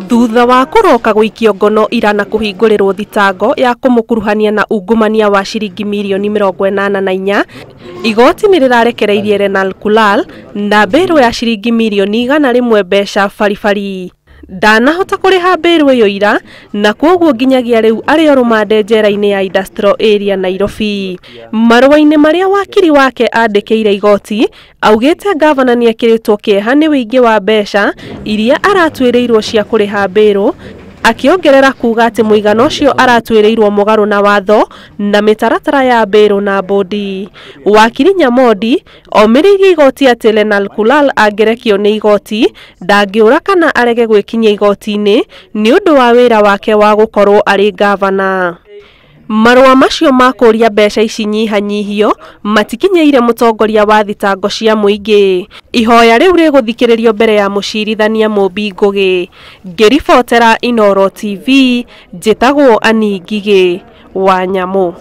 Thutha wa kũroka gũikio ngono ira na kũhingũrĩrwo thitango ya kũmũkuruhania na ungumania wa ciringi mirioni 84, igoti nĩ rĩrarekereirie Renal Kulal na mbĩrũ ya ciringi mirioni 100 mbeca baribari. Ndanahota kũrĩha mbĩrũ ĩyo ira na kwoguo nginyagia rĩu arĩ o rũmande njera-inĩ ya Industrial Area Nairobi. Marũa-inĩ marĩa wakiri wake andĩkĩire igoti augĩte ngavana nĩekĩrĩtwo kĩeha nĩ wĩingĩ wa mbeca iria aratuĩrĩirwo cia kũrĩha mbĩrũ, akĩongerera kuga atĩ mũigana ũcio aratuĩrĩirwo mũgarũ na watho na mĩtaratara ya mbĩrũ na bodi. Wakiri Nyamondi omĩrĩirie igoti atĩ Lenal Kulal angĩrekio nĩ igoti ndangĩũra kana arege gwĩkinyia igoti-inĩ nĩ ũndũ wa wĩra wake wa gũkorwo arĩ ngavana. Marũa macio ma kũũria mbeca ici nyihanyihio matikinyĩire mũtongoria wa thitango cia mũingĩ. Ihoya rĩu rĩgũthikĩrĩrio mbere ya mũcirithania Mũmbi Ngũgĩ. Ngĩribotera Inooro TV, njĩtagwo Annie Ngigĩ wa Nyamũ.